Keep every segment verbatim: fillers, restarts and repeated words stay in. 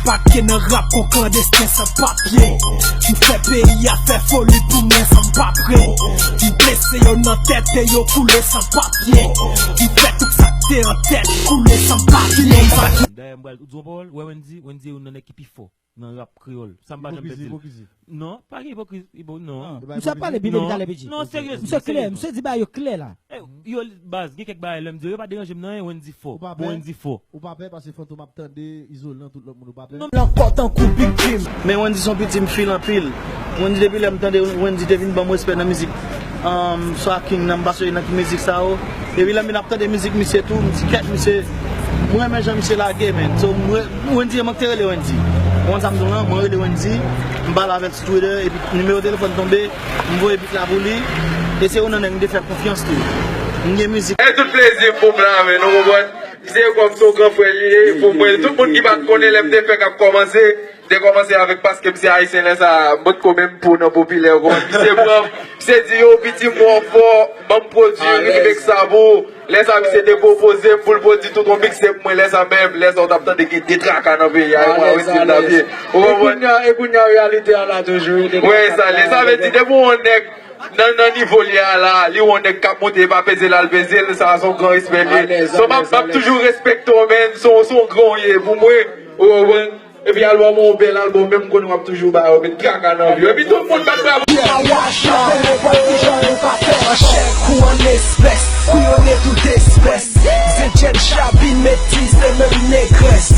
Debake nan rap kon klandesten san papye. M fè peyi a fè foli pou mwen san m pa pre. M blese yo nan tèt e yo koule san papye. M fè tout sa k te an tèt koule san papye. Dayè, m pral di yon pawòl, wè Wendy, Wendy youn nan nèg ki pi fò nan rap kreyòl. Sa m pa janm pè di l. Non, pa gen ipokrizi, ipo-, non. Misye ap pale byen depi talè, P J. Non, seryezman, seryezman. Misye klè, misye di bagay yo klè la. Eh, yo, baz, gen kèk bagay, lè m di yo, yo pa deranje m nan anyen, Wendy fò. Bon, Wendy fò. Ou pa pè paske Fantom ap tande Izolan, tout lòt moun, ou pa pè? Non. Ankò tankou Big Jim. Men Wendy se yon piti m feel anpil. Wendy, depi lè m tande Wendy te vin ban m respè nan mizik, um, Swa King nan, m pa sonje nan ki mizik sa yo. Depi lè m vin ap tande mizik misye tou, m di kèt misye, mwen renmen jan misye lage, men. So, mwen, Wendy, mwen te rele Wendy. Ou konn sa m di w lan, mwen rele Wendy, m pale avè l sou Twitter, epi nimewo telefòn tonbe, m voye bit la pou li, e se youn nan nèg m te fè konfyans tou. M gen mizik. E tout plezi m pou m la, men, ou konprann? Se kòm se yon gran frè li ye pou mwen. Tout moun ki pa t konnen lè m te fèk ap kòmanse, m te kòmanse avèk paske m se ayisyen lè sa a, m potko menm pou non popilè, ou konprann? Misye pran m, misye di, yo, piti m wè w fò, ban m pwodui ritm ek sa pou ou. Lè sa a, misye te pwopoze m pou l pwodui tout yon mixtape mwen, lè sa menm, lè sa w t ap tande gen de traka nan peyi a, e mwen Wendy m t ap ye. Ou konprann? E kounye a, e kounye a, reyalite a la toujou, de traka. Wè, sa, lè sa vle di, depi w yon nèg nan, nan nivo l ye a la, li wè yon nèg k ap monte, e pa peze l al peze l, sa se yon gran respè l ye. So, m ap, m ap toujou respekte w, men, se yon, se yon gran w ye pou mwen, ou konprann? Epi albòm ou, yon bèl albòm, menm konnen w ap toujou ba yo, met traka nan vi yo. Epi tout moun bat bravo. An chèk ou an espès, kouyone tout espès. Zetjèn chabin metize menm negrès.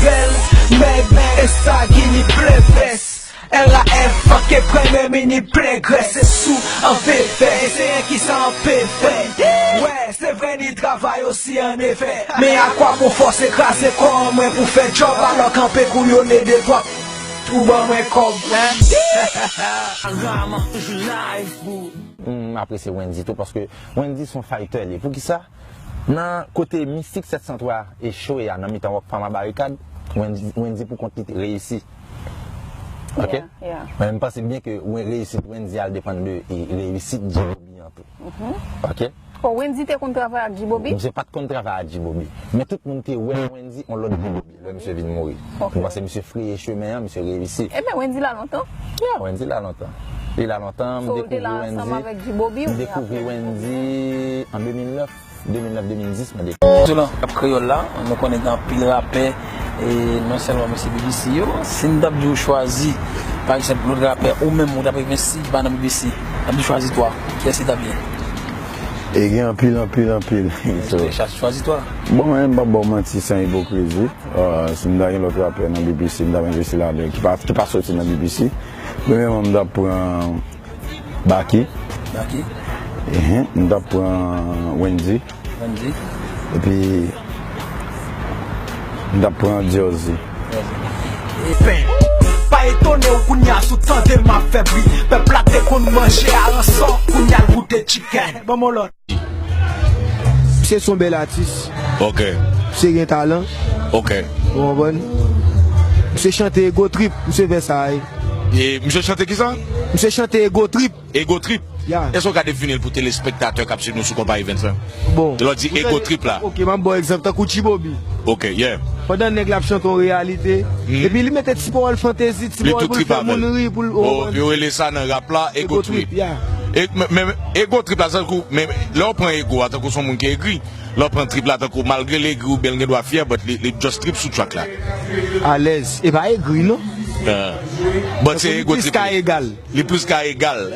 Bèl, mèg, esta gini plen vès. R A F, fake premye mini plen grès, e sou an vevè, e se enki sa an pevè. Wè, se vre ni travay osi an efè. Men a kwa bon fòse kraze kò an mwen pou fè djòb, alò kanpe kouyone de twa pou ban mwen kòb. Rama, toujou live pou. M apresye Wendy tou, paske Wendy se yon fighter li ye. Poukisa? Nan kote Mistik sèt san twa echwe a, nan mitan Rockfam a Barikad, Wendy, Wendy pou kont li te reyisi. Ok? Yeah, yeah. Men m panse byen ke Wen-, reyisit Wendy al depann de, e, reyisit G-Bobby an tou. Mhm. Ok? Oh, Wendy te konn travay ak G-Bobby? Misye pa t konn travay ak G-Bobby. Men tout moun te wè Wendy yon lòt G-Bobby lè misye vin mouri. Ok. M panse misye freye chemen an, misye reyisi. Ebyen, Wendy la lontan? Yeah, Wendy la lontan. Li la lontan, m dekouvri Wendy. So, ou te la ansanm avèk G-Bobby oubyen apre? M dekouvri Wendy an de mil nèf, de mil nèf, de mil dis, mwen dekouvri. Izolan, rap kreyòl la, nou konnen gen anpil rapè, e non sèlman mesye B B C yo. Si n t ap di w chwazi, pa egzanp, lòt rapè, ou menm, ou t ap renmen si ki pa nan B B C, n ap di chwazi twa, kiyès ki t ap ye? E gen anpil, anpil, anpil. Chwazi twa. Bon, mwen, m p ap ba w manti san ipokrizi. Ah, si m ta gen lòt rapè nan B B C, m ta envesti ladan, ki pa, ki pa soti nan B B C. Premyèman, m ta pran Baky. Baky. Ehe, m ta pran Wendy. Wendy. Epi, m ta pran Diorzi. Pen. Pa etone w kounye a si w tande m ap fè bri. Pèp la te konn manje aransò, kounye a l goute chicken. Ban m yon lòt. Misye se yon bèl atis. Ok. Misye gen talan. Ok. Ou konprann? Misye chante Ego Trip, misye fè sa, wi. E misye chante kisa? Misye chante Ego Trip. Ego Trip? Ya. Èske w ka defini l pou telespektatè k ap swiv nou sou Konpa Events lan? Bon. Lè w di Ego Trip la. Ok, m ap ba w egzanp, tankou G-Bobby. Ok, yeah. Pandan nèg la ap chante yon reyalite, epi li mete ti pawòl fantezi, ti pawòl pou l fè moun ri, pou l, ou konprann? Yo rele sa nan rap la Ego Trip. Ego Trip, yeah. E, men, men, Ego Trip la, tankou, men, lè w pran Ego a, tankou se yon moun ki egri, lè w pran Trip la, tankou, malgre l egri oubyen l gen dwa fyè, but li, li just trip sou track la. Alèz. E pa egri, non. Ah. But se Ego Trip. Li plis ka egal. Li plis ka egal.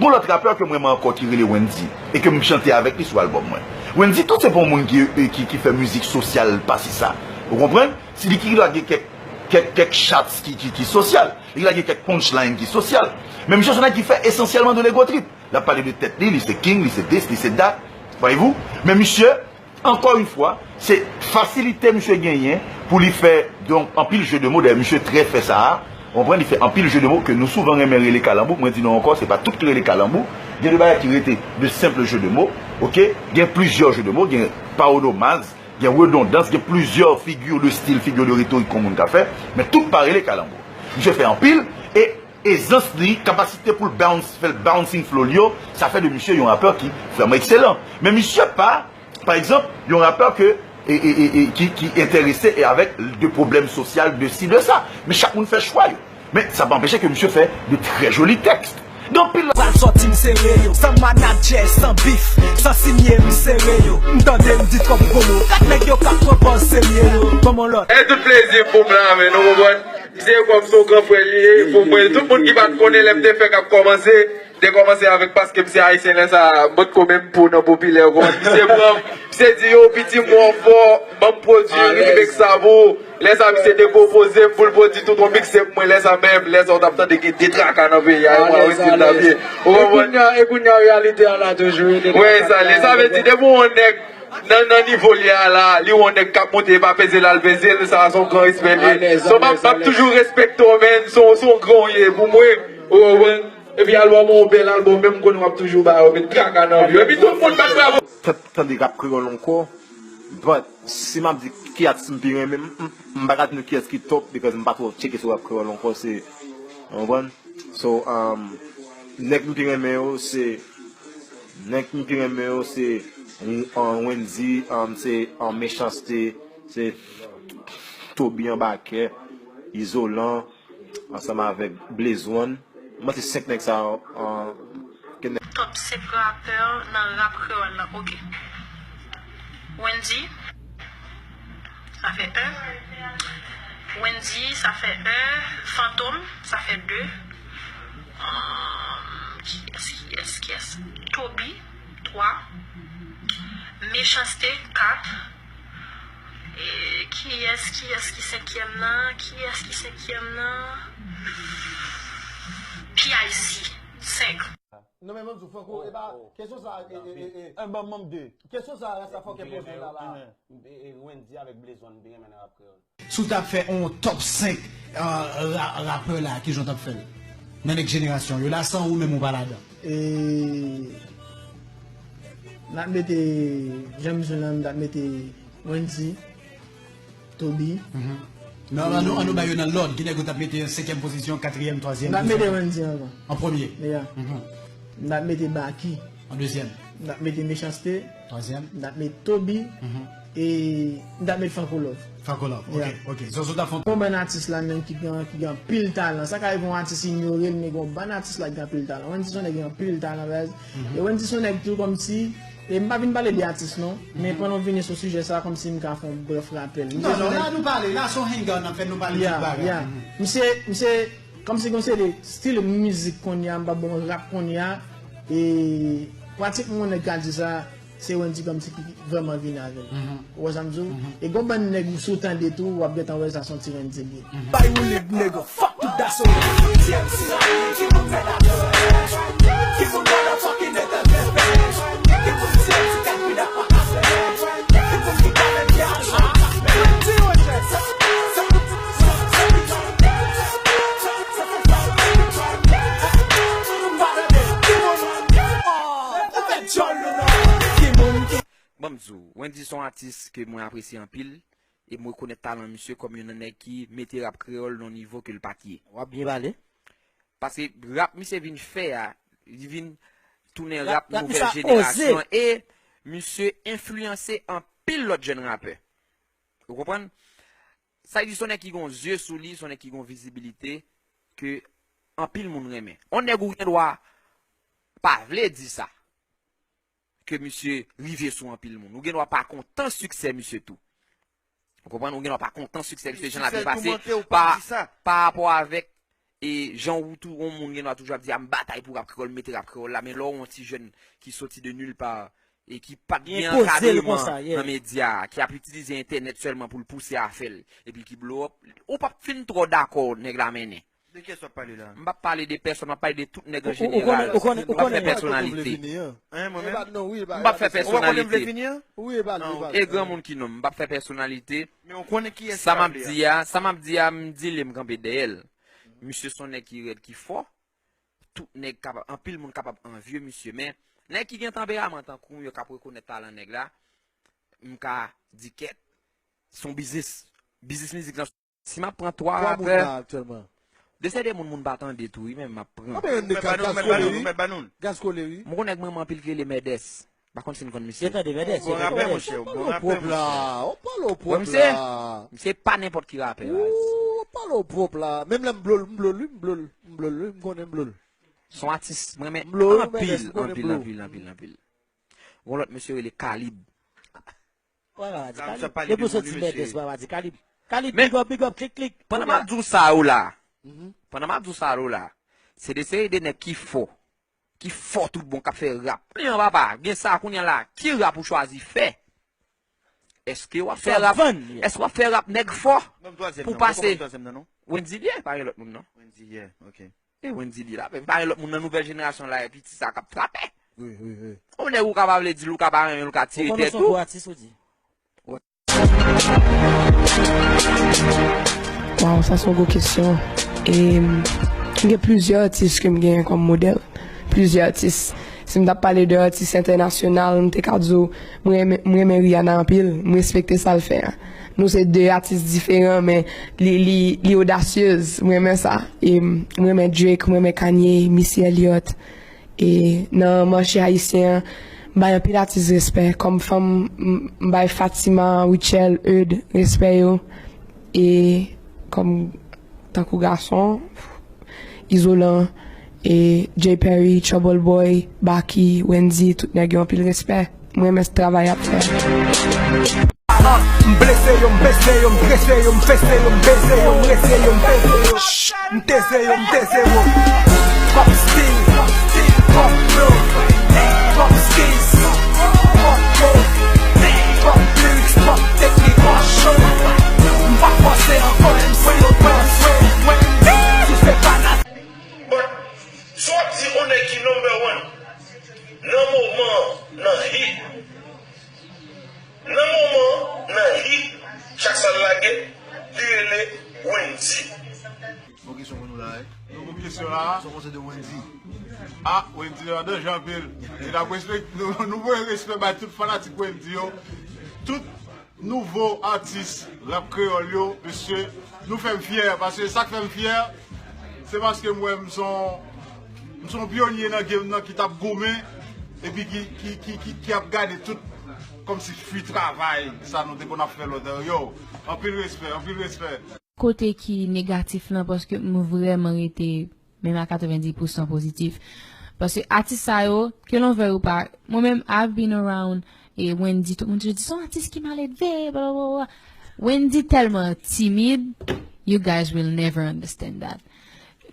Gon lòt rapè ke m renmen ankò ki rele Wendy, e ke m chante avèk li sou albòm mwen. Wendy tou se pa yon moun ki, ki, ki fè mizik sosyal pase sa. Ou konprann? Se li ki lage kèk, kèk, kèk shots ki, ki, ki sosyal. Li lage kèk punchline ki sosyal. Men misye se yon nèg ki fè esansyèlman de l'ego trip. L ap pale de tèt li, li se king, li se this, li se that. Voyez-vous? Men misye, ankò yon fwa, se fasilite misye genyen pou li fè, donk, anpil jeu de mots. Dayè, misye trè fè sa a. Ou konprann? Li fè anpil jeu de mots ke nou souvan renmen rele kalanbou. Mwen di nou ankò, se pa tout ki rele kalanbou. Gen de bagay ki rete de senp jeu de mots, ok? Gen plizyè jeu de mots, gen pawononmaz, gen redondans, gen plizyè figi de stil, figi de retorik ke yon moun ka fè, men tout pa rele kalanbou. Misye fè anpil, e ezans li, kapasite pou l bounce, fè l bouncing flow li yo, sa fè de misye yon rapè ki vrèman ekselan. Men misye pa, pa egzanp, yon rapè ke e, e, e, e ki, ki enterese e avèk de pwoblèm sosyal, de si, de sa. Men chak moun fè chwa yo. Men sa pa anpeche ke misye fè de trè joli tèks. Gen anpil. Pral sòti m sere yo, san manadjè, san bif, san sinye m sere yo. M tande m di twòp gwo mo, gad nèg yo k ap pran pòz serye yo. Ban m yon lòt. E tout plezi pou m la, men nou konprann. Misye kòm se yon gran frè li ye pou mwen. Tout moun ki pa t konnen lè m te fèk ap kòmanse, m te kòmanse avèk paske m se ayisyen lè sa, m potko menm po nan popilè, ou konprann? Misye pran m, misye di, yo, piti m wè w fò, ban m pwodui ritm ek sa pou ou. Lè sa, misye te pwopoze m pou l pwodui tout yon mixtape mwen. Lè sa menm, lè sa w t ap tande gen de traka nan peyi a, e mwen rete m t ap ye. Ou konprann? E kounye a, reyalite a la toujou. Wè, sa, lè sa vle di, depi w yon nèg nan, nan nivo l ye a la, li wè yon nèg k ap monte, e pa peze l al peze l, sa a se yon gran respè li ye. So, m ap, m ap toujou respekte w, men, se yon, se yon gran w ye pou mwen, ou konprann? Epi albòm ou, bèl albòm, menm konnen w ap toujou ba yo, met traka nan vi yo. Epi tout moun bat bravo. Tan-, tande rap kreyòl ankò, but si m ap di ki atis m pi renmen, m, m, m pa ka di nou kiyès ki top, because m pa twò tcheke sou rap kreyòl ankò, se, ou konprann? So, um, nèg m pi renmen yo, se, nèg m pi renmen yo, se, um, Wendy, um, se, um, Mechanste, se Toby Anbakè, Izolan, ansanm avèk Blaze One. Mwen se senk nèg sa yo, um, ke nèg. Top senk rapè nan rap kreyòl la, ok. Wendy. Sa fè en. Wendy, sa fè en. Fantom, sa fè de. Ahn, kiyès, kiyès, kiyès? Toby, twa. Mechanste, kat. E, kiyès, kiyès ki senkyèm nan? Kiyès ki senkyèm nan? P I C, senk. Non, men mwen di w, Franco, e pa, kesyon sa, e, e, e, e, ban m de. Kesyon sa, rasta fòkè poze la, la. E, e, Wendy avèk Blaze One, m te renmen nan rap kreyòl. Si w t ap fè yon top senk, euh, ra-, rapè la, kijan w t ap fè l? Nan nèg jenerasyon yo la, san ou menm ou pa ladan. E, n ap mete, jan m di w lan, n ap mete Wendy. Toby. Mhm. Non, ann nou, ann nou ba yo nan lòd. Ki nèg ou t ap mete an senkyèm pozisyon, katriyèm, twazyèm, dezyèm? M t ap mete Wendy anvan. An premye? Yeah. Mhm. M t ap mete Baky. An dezyèm? M t ap mete Mechanste. Twazyèm? M t ap mete Toby. Mhm. E m t ap mete Franco Love. Franco Love, ok, yeah, ok. Zozo t ap fè yon. Gon bann atis la menm ki gen, ki gen anpil talan. Sa ka rive yon atis inyore l, men gon bann atis la ki gen anpil talan. Wendy se yon nèg ki gen anpil talan, baz. Mhm. E Wendy se yon nèg tou kòmsi E m pa vin pale de atis non, men pandan w vini sou sijè sa, kòmsi m ka fè yon brèf rapèl. Non, non, la nou pale, la se yon hangout n ap fè, nou pale tout bagay. Yeah, yeah. Misye, misye, kòmsi gon seri de stil mizik kounye a, m pa bon rap kounye a, e pratikman yon nèg ka di sa, se Wendy kòmsi ki vrèman vini avè l. Mhm. Ou wè sa m di w? Mhm. E gon bann nèg ou si w tande tou, w ap gentan wè sa se yon ti Wendy li ye. Bay ou lib nèg, fuck tout daso. T M C la, ki moun fè daso? Ki moun motherfucking nèg nan fè? Ki moun T M C ka pida pa ka fè? Ki moun ki ka menm ki ajan ka fè? Di yo chè. Ban m di w, Wendy se yon atis ke mwen apresye anpil. E m rekonèt talan misye kòm youn nan nèg ki mete rap kreyòl nan yon nivo ke l pa t ye. W ap byen pale. Paske rap misye vin fè a, li vin tounen rap nouvèl jenerasyon an, e misye enfliyanse anpil lòt jèn rapè. Ou konprann? Sa vle di se yon nèg ki gon zye sou li, se yon nèg ki gon vizibilite ke anpil moun renmen. Yon nèg ou gen dwa pa vle di sa. Ke misye rive sou anpil moun. Ou gen dwa pa kontan siksè misye tou. Ou konprann? Ou gen dwa pa kontan siksè misye, jan l ap pase pa, pa rapò avèk, e jan ou tou, yon moun gen dwa toujou ap di, "A, m batay pou rap kreyòl, m mete rap kreyòl la," men lè w yon ti jèn ki soti de nulle part e ki pa t gen ankadreman nan medya, ki ap itilize entènèt sèlman pou l pouse afè l, epi ki blow up, ou p ap fin twò dakò nèg la mennen. De kiyès w ap pale la? M p ap pale de pèsòn, m ap pale de tout nèg an jeneral. M p ap fè pèsonalite. M p ap fè pèsonalite. E granmoun ki nonm, m p ap fè pèsonalite. Sa m ap di a, sa m ap di a, m di li, m kanpe dèyè l. Misye se yon nèg ki rèd, ki fò. Tout nèg kapab, anpil moun kapab anvye misye, men nèg ki gen tanperaman tankou m yo k ap rekonèt talan nèg la, m ka di kèt. Se yon biznis. Biznis mizik lan. Si m ap pran twa rapè, de se de moun moun pa tande tou, wi, men m ap pran. Mwen konn nèg mwen renmen anpil ki rele Mèdès. M pa konn si n konn misye. Yo tande, Mèdès, yo tande, Mèdès. Ou pale w pwòp la, ou pale w pwòp la. Misye pa nenpòt ki rapè la. Ou pale w pwòp la. Menm lè m blo l, m blo l, wi, m blo l, m blo l, wi, m konnen m blo l. Se yon atis mwen renmen anpil, anpil, anpil, anpil, anpil. Gon lòt mesye rele Kalib. Wè, pa di Kalib. Depi w soti Mèdès, wè, pa di Kalib. Kalib, big up, big up, klik, klik. Pandan m ap di w sa yo la, pandan m ap di w sa yo la, se de seri de nèg ki fò, ki fò tout bon, k ap fè rap. Li an papa, gen sa kounye a la, ki rap ou chwazi fè? Èske w ap fè rap, èske w ap fè rap nèg fò pou pase? Wendy li ye, pa gen lòt moun non. E Wendy li la, men pa gen lòt moun nan nouvèl jenerasyon la, epi ti sa k ap trape. Wi, wi, wi. Yon nèg ou ka pa vle di l, ou ka pa renmen l, ou ka tire tèt ou. Waw, sa se yon gwo kesyon. E, m gen plizyè atis ke m genyen kòm modèl. Plizyè atis. Si m t ap pale de atis entènasyonal, m te ka di w, mwen renmen, mwen renmen Rihanna anpil. M respekte sa l fè a. Nou se de atis diferan, men li, li, li odasyez. Mwen renmen sa. E, m renmen Drake, mwen renmen Kanye, Missy Elliott. E nan mache ayisyen an, m bay anpil atis respè. Kòm fanm, m, m bay Fatima, Rutshelle, Eude respè yo. E kòm tankou gason, Izolan, e Jay Perry, Trouble Boy, Baky, Wendy, tout nèg yo anpil respè. Mwen renmen travay y ap fè. Ah, m blese yo, m pese yo, m trese yo, m fese yo, m beze yo, m rese yo, m peze yo. M teze yo, m teze yo. Pop stil, pop flow, pop skills, pop flow, pop lyrics, pop teknik, pop show. M pa fòse ankò, m fwe yo, m fwe yo, m fwe yo. Si se pa nat- But, si w ap di yon nèg ki number one nan moman, nan hit, Nan moman, nan hit, chak sa l lage, li rele Wendy. Bon kesyon pou nou la, wi. Nou bon kesyon la. Sa w panse de Wendy? Ah, Wendy nan danje anpil. E n ap respekte, nou, nou voye respè bay tout fanatik Wendy yo. Tout nouvo atis rap kreyòl yo, mesye, nou fè m fyè, paske sa k fè m fyè, se paske m wè m se yon, m se yon pyonye nan game nan ki t ap goumen, epi ki, ki, ki, ki, ki ap gade tout kòmsi fwi travay sa nou te konn ap fè lòt. Yo, anpil respè, anpil respè. Kote ki negatif lan, paske m vrèman rete menm a katrevenndis pousan pozitif. Paske atis sa yo, ke l on vle ou pa, mwen menm, I've been around, e Wendy, tout moun toujou di, se yon atis ki maledve, bla, bla, bla. Wendy tèlman timid, you guys will never understand that.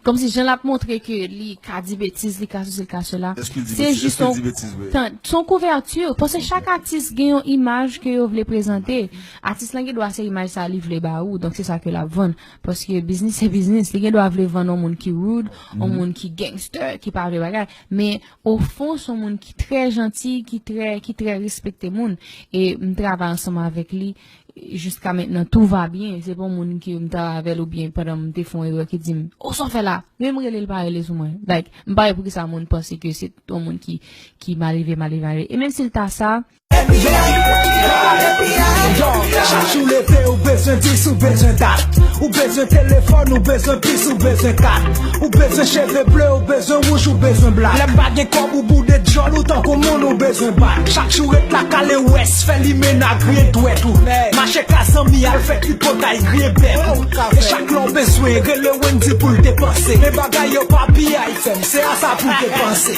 Kòmsi jan l ap montre ke li ka di betiz, li ka sesi, li ka sela. Èske l di betiz? Èske l di betiz vre? Tan, se yon kouvèti, paske chak atis gen yon imaj ke yo vle prezante. Atis lan gen dwa se imaj sa li vle ba ou, donk se sa ke l ap vann. Paske biznis se biznis, li gen dwa vle vann yon moun ki rude, yon moun ki gangster, ki pa vle bagay. Men, ofon, se yon moun ki trè janti, ki trè, ki trè respekte moun. E m travay ansanm avèk li, jiska mentnan, tout va bien. Se pa yon moun ke m travay avè l oubyen pandan m te fè yon erè ki di m, "O, sa w fè la?" Men m rele l pa rele sou mwen. Like, m pa wè poukisa moun panse ke se yon moun ki, ki malelve, malelve, malelve. E menm si l ta sa, Yo, chak jou leve, ou bezwen dis, ou bezwen dat. Ou bezwen telefòn, ou bezwen pis, ou bezwen kat. Ou bezwen cheve ble, ou bezwen wouj, ou bezwen blat. Lè m pa gen kòb, ou boude djòl, ou tankou moun, ou bezwen bat. Chak jou ret la kale wès, fè limena griyen dwèt ou. Mache ka zanmi, al fè tripotay, griyen bèk ou. E chak lè w bezwen, rele Wendy pou l depanse. Men bagay yo pa piyay fè m, se a sa pou depanse.